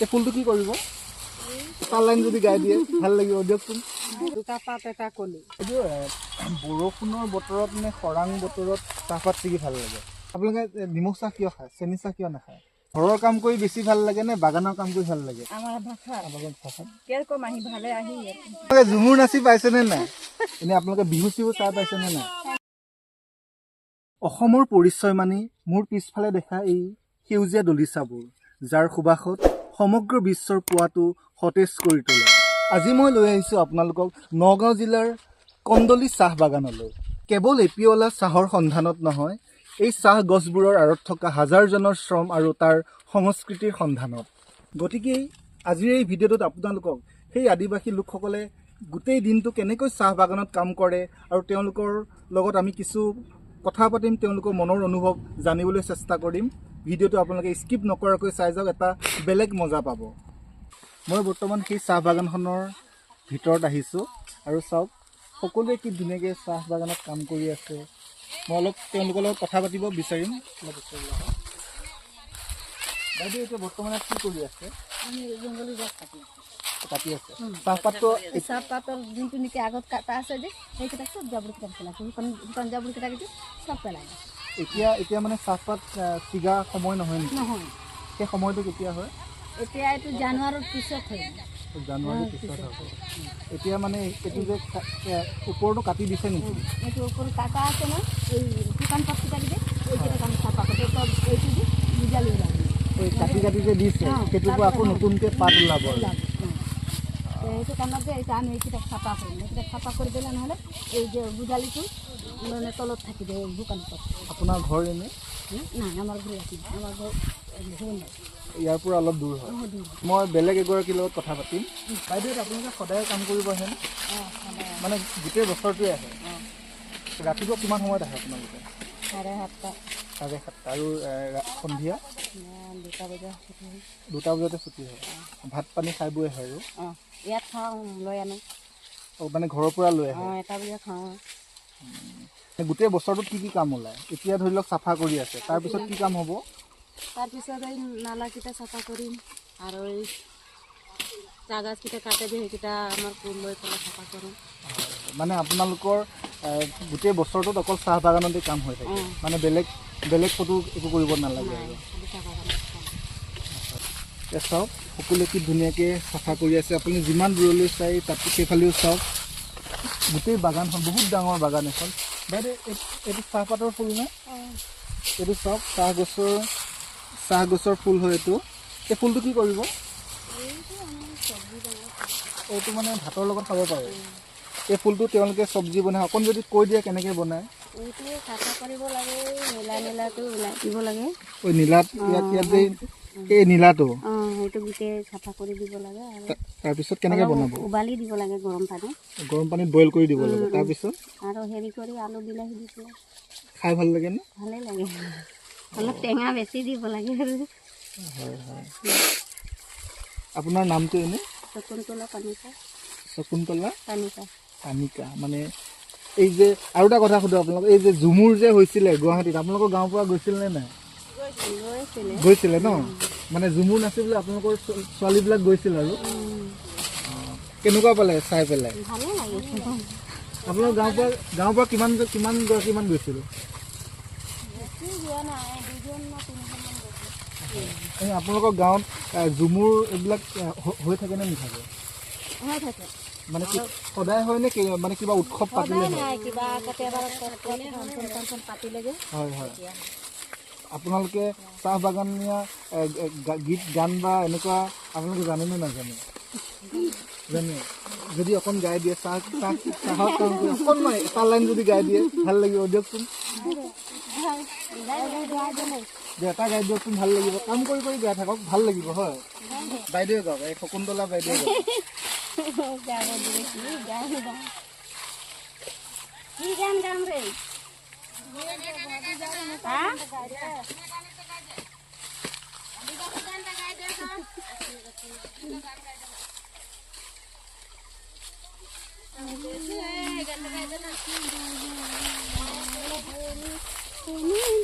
এই ফুলটো কি কৰিব? এটা লাইন যদি গাই দিয়ে ভাল লাগিব দিয়কচোন। দুটা পাত এটা কলি। এইটো বৰষুণৰ বতৰত নে খৰাং বতৰত চাহপাত ছিগি ভাল লাগে? আপোনালোকে নিমখ চাহ কিয় খায়, চেনি চাহ কিয় নাখায়? ঘৰৰ কাম কৰি বেছি ভাল লাগে নে বাগানৰ কাম কৰি ভাল লাগে? আমাৰ ভাষা ভাষাত কেৰকম আহি ভালে আহি। আপোনালোকে ঝুমুৰ নাচি পাইছেনে নাই? এনেই আপোনালোকে বিহু চিহু চাই পাইছেনে নাই? অসমৰ পৰিচয় মানি মোৰ পিছফালে দেখা এই সেউজীয়া দলিচাবোৰ, যাৰ সুবাসত সমগ্ৰ বিশ্বৰ পুৱাটো সতেজ কৰি তোলে। আজি মই লৈ আহিছোঁ আপোনালোকক নগাঁও জিলাৰ কন্দলি চাহ বাগানলৈ। কেৱল এপিয়লা চাহৰ সন্ধানত নহয়, এই চাহ গছবোৰৰ আঁৰত থকা হাজাৰজনৰ শ্ৰম আৰু তাৰ সংস্কৃতিৰ সন্ধানত। গতিকে আজিৰ এই ভিডিঅ'টোত আপোনালোকক সেই আদিবাসী লোকসকলে গোটেই দিনটো কেনেকৈ চাহ বাগানত কাম কৰে আৰু তেওঁলোকৰ লগত আমি কিছু কথা পাতিম, তেওঁলোকৰ মনৰ অনুভৱ জানিবলৈ চেষ্টা কৰিম। ভিডিঅ'টো আপোনালোকে স্কিপ নকৰাকৈ চাই যাওক, এটা বেলেগ মজা পাব। মই বৰ্তমান সেই চাহ বাগানখনৰ ভিতৰত আহিছোঁ আৰু চাওক সকলোৱে কি ধুনীয়াকৈ চাহ বাগানত কাম কৰি আছে। মই অলপ তেওঁলোকৰ লগত কথা পাতিব বিচাৰিম। অলপ ওচৰলৈ আহক। বাইদেউ, এতিয়া বৰ্তমান ইয়াত কি কৰি আছে? আমি জংঘলী গছ কাটি আছোঁ। কাটি আছে চাহপাতটো? চাহপাতৰ যোনটো নেকি আগত কাটা আছে যে, সেইকেইটা চব জাবৰকেইটা পেলাইছোঁ। শুকান শুকান জাবৰকেইটা কেইটা চব পেলাই দিছোঁ। এতিয়া এতিয়া মানে চাহপাত ছিগা সময় নহয় নেকি? নহয়। সেই সময়টো কেতিয়া হয়? এতিয়া এইটো জানুৱাৰীৰ পিছত হয়। জানুৱাৰীৰ পিছত হ'ব। এতিয়া মানে এইটো যে ওপৰটো কাটি দিছে নেকি? এইটো ওপৰত কাটা আছে ন, এই শুকান পাতকেইটা যে, এইকেইটা আমি চাফা কৰোঁ। চব এইটো দি বুজালি ওলাব। এই কাটি কাটি যে দিছে, সেইটোৰ পৰা আকৌ নতুনকৈ পাত ওলাব আৰু। ওলাব। সেইটো কাৰণত যে এইটো আমি এইকেইটা চাফা কৰিম। এইকেইটা চাফা কৰি দিলে নহ'লে এই যে বুজালিটো মানে তলত থাকি যায় শুকান পাত। আপোনাৰ ঘৰ এনেই? নাই, আমাৰ ঘৰ ইয়াত নাই, আমাৰ ঘৰ ঘৰ নাই। ইয়াৰ পৰা অলপ দূৰ হয়। অঁ, দূৰ। মই বেলেগ এগৰাকীৰ লগত কথা পাতিম। বাইদেউ, আপোনালোকে সদায় কাম কৰিব আহেনে? অঁ, সদায়। মানে গোটেই বছৰটোৱে আহে? অঁ। ৰাতিপুৱা কিমান সময়ত আহে আপোনালোকে? 7:30। 7:30। আৰু সন্ধিয়া? 2টা বজাত ছুটি হয়। 2টা বজাতে ছুটি হয়। ভাত পানী খাই বৈ আহে আৰু? অঁ, ইয়াত খাওঁ, লৈ আনো। অঁ, মানে ঘৰৰ পৰা লৈ আহে? অঁ, 1টা বজাত খাওঁ। গোটেই বছৰটোত কি কি কাম ওলায়? এতিয়া ধৰি লওক চাফা কৰি আছে, তাৰপিছত কি কাম হ'ব? তাৰপিছত এই নালাকেইটা চাফা কৰিম আৰু এই চাহ গাছকেইটা কাটে যে, সেইকেইটা আমাৰ কোৰ লৈ পেলাই চাফা কৰোঁ। মানে আপোনালোকৰ গোটেই বছৰটোত অকল চাহ বাগানতে কাম হৈ থাকে? অঁ। মানে বেলেগ বেলেগ ক'তো একো কৰিব নালাগে? নাই। আৰু খালি চাহ বাগানত কাম। এতিয়া চাওক সকলোৱে কি ধুনীয়াকৈ চাফা কৰি আছে। আপুনি যিমান দূৰলৈ চাই তাত সেইফালেও চাওক, গোটেই বাগানখন বহুত ডাঙৰ বাগান এখন। বাইদেউ, এইটো চাহপাতৰ ফুল নে? এইটো চাওক, চাহ গছৰ ফুল হয় এইটো। এই ফুলটো কি কৰিব? এইটো মানে ভাতৰ লগত খাব পাৰে। এই ফুলটো তেওঁলোকে চব্জি বনায়। অকণ যদি কৈ দিয়ে কেনেকৈ বনায়? এইটো চাফা কৰিব লাগে, নীলা নীলাটো ওলাই দিব লাগে। ঐ নীলাত ইয়াত ইয়াত যে এই নীলাটো? অঁ, সেইটো গোটেই চাফা কৰি দিব লাগে আৰু তাৰপিছত কেনেকৈ অলপ বনাব? উবালি দিব লাগে গৰম পানীত। গৰম পানীত বইল কৰি দিব লাগে। তাৰপিছত? আৰু হেৰি কৰি আলু বিলাহী দি পেলাই। খাই ভাল লাগেনে? ভালেই লাগে, অলপ টেঙা বেছি দিব লাগে আৰু। হয় হয়। আপোনাৰ নামটো এনেই? শকুন্তলা পানিকা। শকুন্তলা পানিকা। পানিকা। মানে এই যে আৰু এটা কথা সোধো আপোনালোক, এই যে ঝুমুৰ যে হৈছিলে গুৱাহাটীত, আপোনালোকৰ গাঁৱৰ পৰা গৈছিল নে নাই? গৈছিলে। গৈছিলে ন? মানে ঝুমুৰ নাচিবলৈ আপোনালোকৰ ছোৱালীবিলাক গৈছিল আৰু কেনেকুৱা পালে চাই পেলাই? ভালেই লাগিছে। আপোনালোকৰ গাঁৱৰ পৰা কিমান কিমান গৰাকীমান গৈছিল? বেছি যোৱা নাই, দুজন না তিনিজনমান গৈছিলে। এই আপোনালোকৰ গাঁৱত ঝুমুৰ এইবিলাক হৈ থাকে নে নাথাকে? হৈ থাকে। মানে কি সদায় হয় নে মানে কিবা উৎসৱ পাতিলে সদায় হয়? নাই, কিবা কেতিয়াবা ফাংচন চাংচন পাতিলে যে। হয় হয়। আপোনালোকে চাহ বাগানীয়া গীত গান বা এনেকুৱা আপোনালোকে জানেনে নাজানে? জানে যদি অকণ গাই দিয়ে, চাহ চাহ চাহৰ কাম কৰি অকণমান এটা লাইন যদি গাই দিয়ে ভাল লাগিব দিয়কচোন। যে এটা গাই দিয়কচোন, ভাল লাগিব। কাম কৰি কৰি গাই থাকক, ভাল লাগিব। হয়, বাইদেৱে গাওক, এই শকুন্তলা বাইদেৱে গাওক। গাব দিলে কি গান গাম, কি গান গাম ৰে? হা?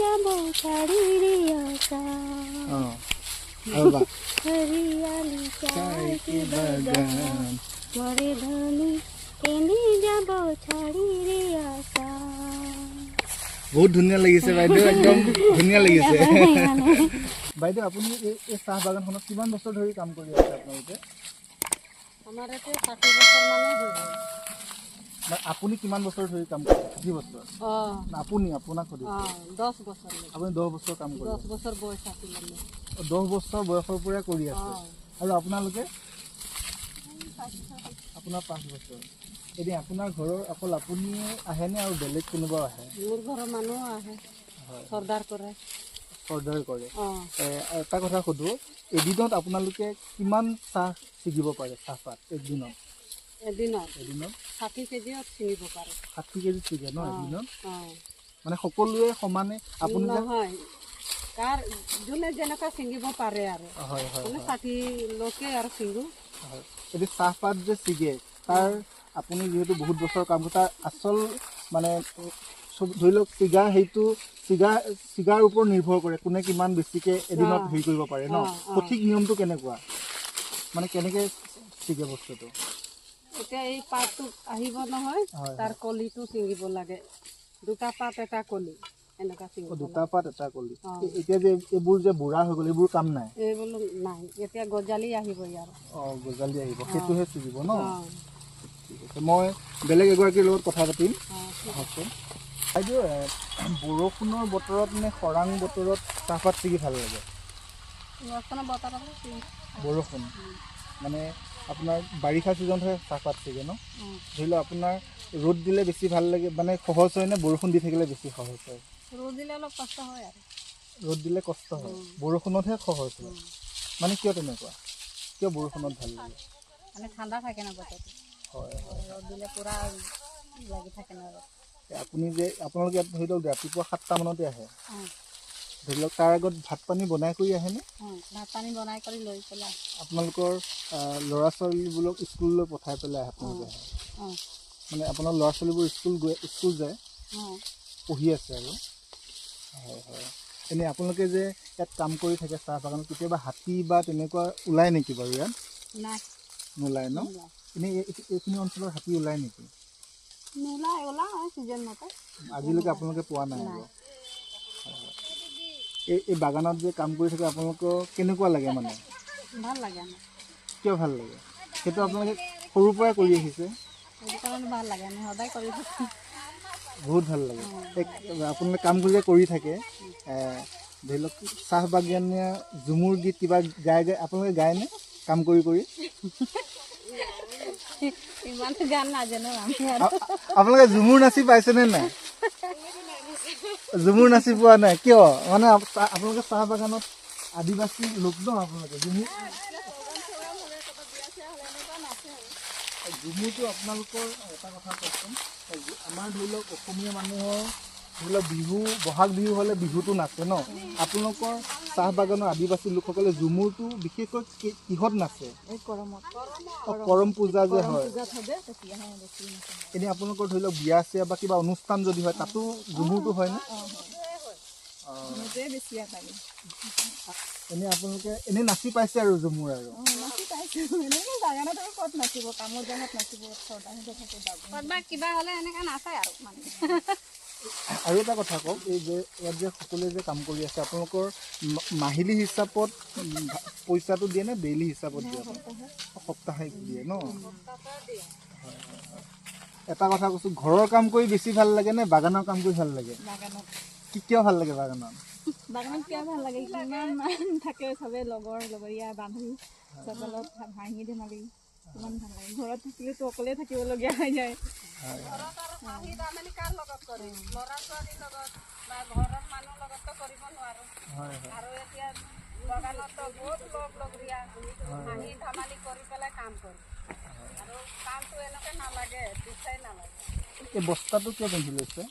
যাব ছাড়ি। অঁ, আৰু বা हरियाली चाय के बागान मोरे धनी কেনে যাব ছাড়ি ৰে আসাম। বহুত ধুনীয়া লাগিছে বাইদেউ, একদম ধুনীয়া লাগিছে বাইদেউ। আপুনি এই চাহ বাগানখনত কিমান বছৰ ধৰি কাম কৰি আছে আপোনালোকে? আমাৰ এতিয়া 60 বছৰ মানে হৈ গ'ল। মানে আপুনি কিমান বছৰ ধৰি কাম কৰিছে? 60 বছৰ? অঁ। আপুনি, আপোনাক সুধিছোঁ। অঁ, 10 বছৰ। আপুনি 10 বছৰ কাম কৰি 10 বছৰ বয়স আছিলে মোৰ। 10 বছৰ বয়সৰ পৰাই কৰি আছে। আৰু আপোনালোকে? আপোনাৰ 5 বছৰ। এতিয়া আপোনাৰ ঘৰৰ অকল আপুনিয়ে আহেনে আৰু বেলেগ কোনোবাও আহে? মোৰ ঘৰৰ মানুহ আহে, চৰ্দাৰ কৰে। চৰ্দাৰ কৰে। এটা কথা সোধোঁ, এদিনত আপোনালোকে কিমান চাহ ছিগিব পাৰে, চাহপাত এদিনত? এদিনত? এদিনত 60 কেজিও ছিঙিব পাৰে। 60 কেজি ছিগে ন এদিনত? মানে সকলোৱে সমানে আপুনি? নহয়, কাৰ যোনে যেনেকুৱা ছিঙিব পাৰে আৰু। হয় হয়। মানে 60 লোকে আৰু ছিঙো। হয়। এতিয়া চাহপাত যে ছিগে, তাৰ আপুনি যিহেতু বহুত বছৰ কাম কৰে, তাৰ আচল মানে ধৰি লওক ছিগা, সেইটো ছিগাৰ ওপৰত নিৰ্ভৰ কৰে কোনে কিমান বেছিকে এদিনত হেৰি কৰিব পাৰে ন? সঠিক নিয়মটো কেনেকুৱা, মানে কেনেকে ছিগে বস্তুটো? এতিয়া এই পাতটো আহিব নহয়, তাৰ কলিটো ছিঙিব লাগে। দুটা পাত এটা কলি, এনেকুৱা ছিঙিব। দুটা পাত এটা কলি। এতিয়া যে এইবোৰ যে বুঢ়া হৈ গ'ল, এইবোৰ কাম নাই? এইবোৰ নাই, এতিয়া গজালি আহিব ইয়াৰ। অঁ, গজালি আহিব, সেইটোহে ছিগিব ন? ঠিক আছে, মই বেলেগ এগৰাকীৰ লগত কথা পাতিম। আহকচোন বাইদেউ। বৰষুণৰ বতৰত নে খৰাং বতৰত চাহপাত ছিগি ভাল লাগে? বৰষুণ মানে আপোনাৰ বাৰিষা ছিজনতহে চাহপাত ছিগে ন? ধৰি লওক আপোনাৰ ৰ'দ দিলে বেছি ভাল লাগে, মানে সহজ হয় নে বৰষুণ দি থাকিলে বেছি সহজ হয়? ৰ'দ দিলে অলপ কষ্ট হয় আৰু। ৰ'দ দিলে কষ্ট হয়, বৰষুণতহে সহজ হয়। মানে কিয় তেনেকুৱা, কিয় বৰষুণত ভাল লাগে? মানে ঠাণ্ডা থাকে ন বতৰটো। হয় হয়। ৰ'দ দিলে পূৰা লাগি থাকে ন ৰ'দ। আপুনি যে আপোনালোকে ইয়াত ধৰি লওক ৰাতিপুৱা 7টা মানতে আহে, ধৰি লওক তাৰ আগত ভাত পানী বনাই কৰি আহেনে? ভাত পানী বনাই কৰি লৈ পেলাই। আপোনালোকৰ ল'ৰা ছোৱালীবোৰক স্কুললৈ পঠাই পেলাই আপোনালোকে আহে? মানে আপোনাৰ ল'ৰা ছোৱালীবোৰ স্কুল যায়, পঢ়ি আছে আৰু? হয় হয়। এনেই আপোনালোকে যে ইয়াত কাম কৰি থাকে চাহ বাগানত, কেতিয়াবা হাতী বা তেনেকুৱা ওলায় নেকি বাৰু ইয়াত? নাই, নোলায় ন? এনেই এইখিনি অঞ্চলৰ হাতী ওলায় নেকি? নোলায়, ওলায় ছিজন মতে। আজিলৈকে আপোনালোকে পোৱা নাই আৰু? এই বাগানত যে কাম কৰি থাকে আপোনালোকৰ কেনেকুৱা লাগে? মানে ভাল লাগে আমাৰ। কিয় ভাল লাগে? সেইটো আপোনালোকে সৰুৰ পৰাই কৰি আহিছে, সেইটো কাৰণে ভাল লাগে। আমি সদায় কৰি থাকোঁ, বহুত ভাল লাগে। আপোনালোকে কাম কৰি কৰি থাকে, ধৰি লওক চাহ বাগানীয়া ঝুমুৰ গীত কিবা গাই গাই আপোনালোকে গায়নে কাম কৰি কৰি? ইমান গান নাজানো আমি। আপোনালোকে ঝুমুৰ নাচি পাইছেনে নাই? ঝুমুৰ নাচি পোৱা নাই কিয়? মানে আপোনালোকে চাহ বাগানত আদিবাসী লোক ন, আপোনালোকে ঝুমুৰটো আপোনালোকৰ এটা কথা কওকচোন, আমাৰ ধৰি লওক অসমীয়া মানুহৰ ধৰি লওক বিহু, বহাগ বিহু হ'লে বিহুটো নাচে ন, আপোনালোকৰ চাহ বাগানৰ আদিবাসী লোকসকলে ঝুমুৰটো বিশেষকৈ কিহত নাচে? কৰম পূজা যে হয়, এনেই আপোনালোকৰ ধৰি লওক বিয়া চিয়া বা কিবা অনুষ্ঠান যদি হয় তাতো ঝুমুৰটো হয়নে? এনেই আপোনালোকে এনেই নাচি পাইছে আৰু ঝুমুৰ? আৰু আৰু এটা কথা কওক, এই যে ইয়াত যে সকলোৱে যে কাম কৰি আছে, আপোনালোকৰ মাহিলী হিচাপত পইচাটো দিয়ে নে ডেইলি হিচাপত দিয়ে? সপ্তাহিক দিয়ে ন? হয় হয় হয়। এটা কথা কৈছোঁ, ঘৰৰ কাম কৰি বেছি ভাল লাগে নে বাগানৰ কাম কৰি ভাল লাগে? কি কিয় ভাল লাগে বাগানত? বাগানত কিয় ভাল লাগে? ইমান মানুহ থাকে, চবে লগৰ লগৰীয়া বান্ধৱী চবৰ লগত হাঁহি ধেমালি, ইমান ভাল লাগে। ঘৰত থাকিলেতো অকলে থাকিবলগীয়া হৈ যায়। এই বস্তাটো কিয় পিন্ধি লৈছে?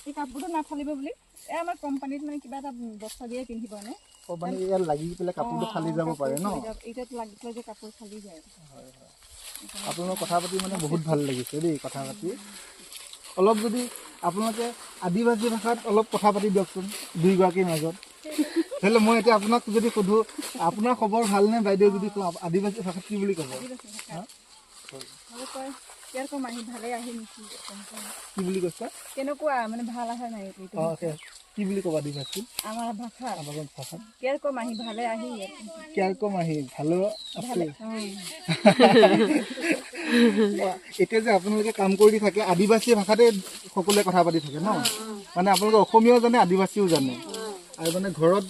এই কাপোৰটো নাফালিব বুলি। এই আমাৰ কোম্পানীত মানে কিবা এটা বস্তা দিয়ে পিন্ধিব মানে। মানে ইয়াত লাগি পেলাই কাপোৰটো ফালি যাব পাৰে ন? এতিয়াত লাগি পেলাই যে কাপোৰ ফালি যায়। হয় হয়। আপোনালোকৰ কথা পাতি মানে বহুত ভাল লাগিছে দেই কথা পাতি। অলপ যদি আপোনালোকে আদিবাসী ভাষাত অলপ কথা পাতি দিয়কচোন দুয়োগৰাকীৰ মাজত। ধৰি লওক মই এতিয়া আপোনাক যদি সোধো, আপোনাৰ খবৰ ভালনে বাইদেউ যদি কওঁ, আদিবাসী ভাষাত কি বুলি ক'ব? আৰু কয় ইয়াৰ মাহী ভালে আহি নেকি? কি বুলি কৈছা? কেনেকুৱা মানে ভাল আহে নাই এইটো? অঁ, কি বুলি ক'ব আদিবাসী? আমাৰ ভাষা? আমাৰ ভাষাত কেয়াৰ ক মাহী ভালে আহি। কেয়াৰ ক মাহী ভালো আছে। এতিয়া যে আপোনালোকে কাম কৰি থাকে, আদিবাসী ভাষাতে সকলোৱে কথা পাতি থাকে ন? মানে আপোনালোকে অসমীয়াও জানে, আদিবাসীও জানে, আৰু মানে ঘৰত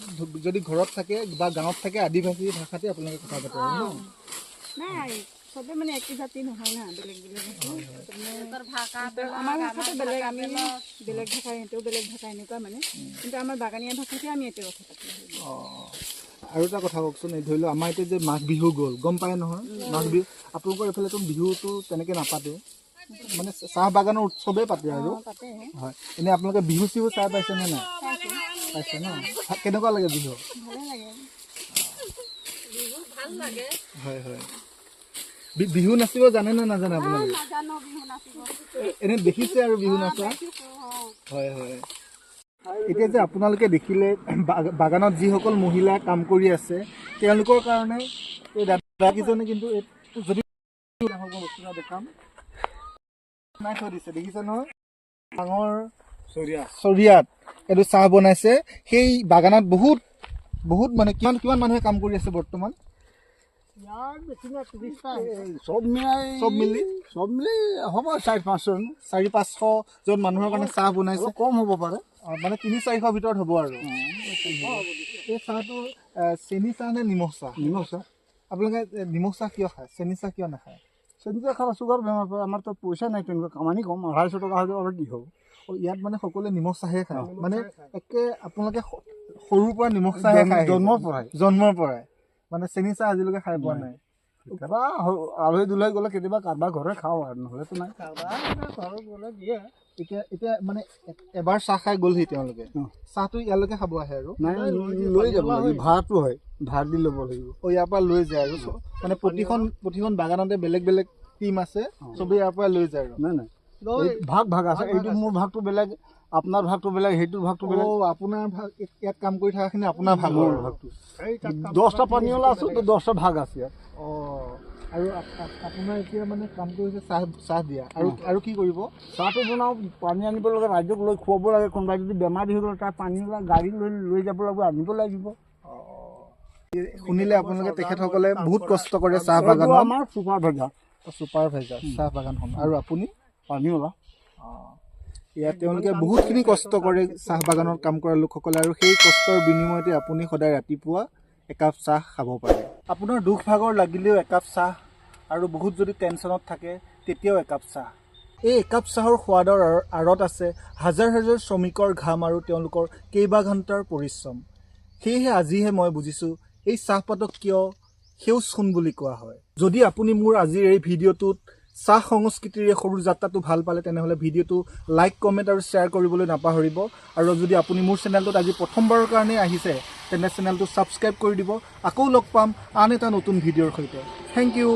যদি ঘৰত থাকে বা গাঁৱত থাকে, আদিবাসী ভাষাতে আপোনালোকে কথা পাতে আৰু ন? নাই, চবে মানে একে জাতি নহয় না, বেলেগ বেলেগ আছে। আমাৰ ভাষাটো বেলেগ, আমি বেলেগ ভাষা, সিহঁতেও বেলেগ ভাষা, এনেকুৱা মানে। কিন্তু আমাৰ বাগানীয়া ভাষাতে আমি এতিয়া কথা পাতিম। অঁ, আৰু এটা কথা কওকচোন, এই ধৰি লওক আমাৰ এতিয়া যে মাঘ বিহু গ'ল, গম পায় নহয় মাঘ বিহু? আপোনালোকৰ এইফালেতো বিহুটো তেনেকৈ নাপাতে, মানে চাহ বাগানৰ উৎসৱেই পাতে আৰু। পাতে। হয়, এনেই আপোনালোকে বিহু চিহু চাই পাইছেনে নাই? পাইছে ন? কেনেকুৱা লাগে বিহু? ভালে লাগে। বিহু ভাল লাগে। হয় হয়। বিহু নাচিব জানে নে নাজানে আপোনালোকে? নাজানো বিহু নাচিব। এনে দেখিছে আৰু বিহু নাচা? হয় হয়। এতিয়া যে আপোনালোকে দেখিলে বাগানত যিসকল মহিলা কাম কৰি আছে, তেওঁলোকৰ কাৰণে এই দাদাকেইজনে কিন্তু এই যদি বস্তু এটা দেখাম, বনাই থৈ দিছে, দেখিছে নহয়, ডাঙৰ চৰিয়াত এইটো চাহ বনাইছে। সেই বাগানত বহুত বহুত মানে কিমান কিমান মানুহে কাম কৰি আছে বৰ্তমান? চব মিলাই? চব মিলি? চব মিলি হ'ব 400-500। 400-500 জন মানুহৰ কাৰণে চাহ বনাইছে। অলপ কম হ'ব পাৰে। মানে 300-400 ভিতৰত হ'ব। আৰু এই চাহটো চেনি চাহ নে নিমখ চাহ? নিমখ চাহ। আপোনালোকে নিমখ চাহ কিয় খায়, চেনি চাহ কিয় নাখায়? চেনি চাহ খালে চুগাৰ বেমাৰ পায়। আমাৰতো পইচা নাই তেনেকুৱা, কামানি কম, 250 টকা হ'লে আৰু কি হ'ব? ইয়াত মানে সকলোৱে নিমখ চাহে খায়, মানে একে আপোনালোকে সৰুৰ পৰা নিমখ চাহে খায়? জন্মৰ পৰাই। জন্মৰ পৰাই মানে চেনি চাহ আজিলৈকে খাই পোৱা নাই? কেতিয়াবা আলহী দুলহী গ'লে কেতিয়াবা কাৰোবাৰ ঘৰে খাওঁ আৰু, নহ'লেতো নাই। ঘৰত গ'লে দিয়ে। এতিয়া মানে এবাৰ চাহ খাই গ'লহি তেওঁলোকে, চাহটো ইয়ালৈকে খাব আহে আৰু? নাই, লৈ যাব লাগিব, ভাড়াটো হয়, ভাড়া দি ল'ব লাগিব। ইয়াৰ পৰা লৈ যায় আৰু, মানে প্ৰতিখন বাগানতে বেলেগ বেলেগ টিম আছে, চবেই ইয়াৰ পৰা লৈ যায় আৰু? নাই নাই, ভাগ ভাগ আছে। এইটো মোৰ ভাগটো বেলেগ, আপোনাৰ ভাগটো বেলেগ, সেইটোৰ ভাগটো বেলেগ। আপোনাৰ ভাগ, ইয়াত কাম কৰি থকাখিনি আপোনাৰ ভাগৰ? মোৰ ভাগটো। 10টা পানীৱালা আছো তো, 10টা ভাগ আছে ইয়াত। আৰু আপোনাৰ এতিয়া মানে কাম কৰিছে চাহ দিয়া, আৰু কি কৰিব? চাহটো বনাওঁ, পানী আনিব লাগে, ৰাইজক লৈ খুৱাব লাগে। কোনোবাই যদি বেমাৰ হৈ গ'লে তাৰ পানী ওলাই গাড়ী লৈ লৈ যাব লাগিব, আনিব লাগিব। শুনিলে আপোনালোকে, তেখেতসকলে বহুত কষ্ট কৰে চাহ বাগানত। আমাৰ ছুপাৰভাইজাৰ। ছুপাৰভাইজাৰ চাহ বাগানখন, আৰু আপুনি? পানীৱালা। ইয়াত তেওঁলোকে বহুতখিনি কষ্ট কৰে চাহ বাগানত কাম কৰা লোকসকলে, আৰু সেই কষ্টৰ বিনিময়তে আপুনি সদায় ৰাতিপুৱা একাপ চাহ খাব পাৰে। আপোনাৰ দুখ ভাগৰ লাগিলেও একাপ চাহ, আৰু বহুত যদি টেনশ্যনত থাকে তেতিয়াও একাপ চাহ। এই একাপ চাহৰ সোৱাদৰ আঁৰত আছে হাজাৰ হাজাৰ শ্ৰমিকৰ ঘাম আৰু তেওঁলোকৰ কেইবা ঘণ্টাৰ পৰিশ্ৰম। সেয়েহে আজিহে মই বুজিছোঁ এই চাহপাতক কিয় সেউজ সোণ বুলি কোৱা হয়। যদি আপুনি মোৰ আজিৰ এই ভিডিঅ'টোত চাহ সংস্কৃতিৰ এই সৰু যাত্ৰাটো ভাল পালে, তেনেহ'লে ভিডিঅ'টো লাইক, কমেণ্ট আৰু শ্বেয়াৰ কৰিবলৈ নাপাহৰিব। আৰু যদি আপুনি মোৰ চেনেলটোত আজি প্ৰথমবাৰৰ কাৰণে আহিছে, তেন্তে চেনেলটো ছাবস্ক্ৰাইব কৰি দিব। আকৌ লগ পাম আন এটা নতুন ভিডিঅ'ৰ সৈতে। Thank U.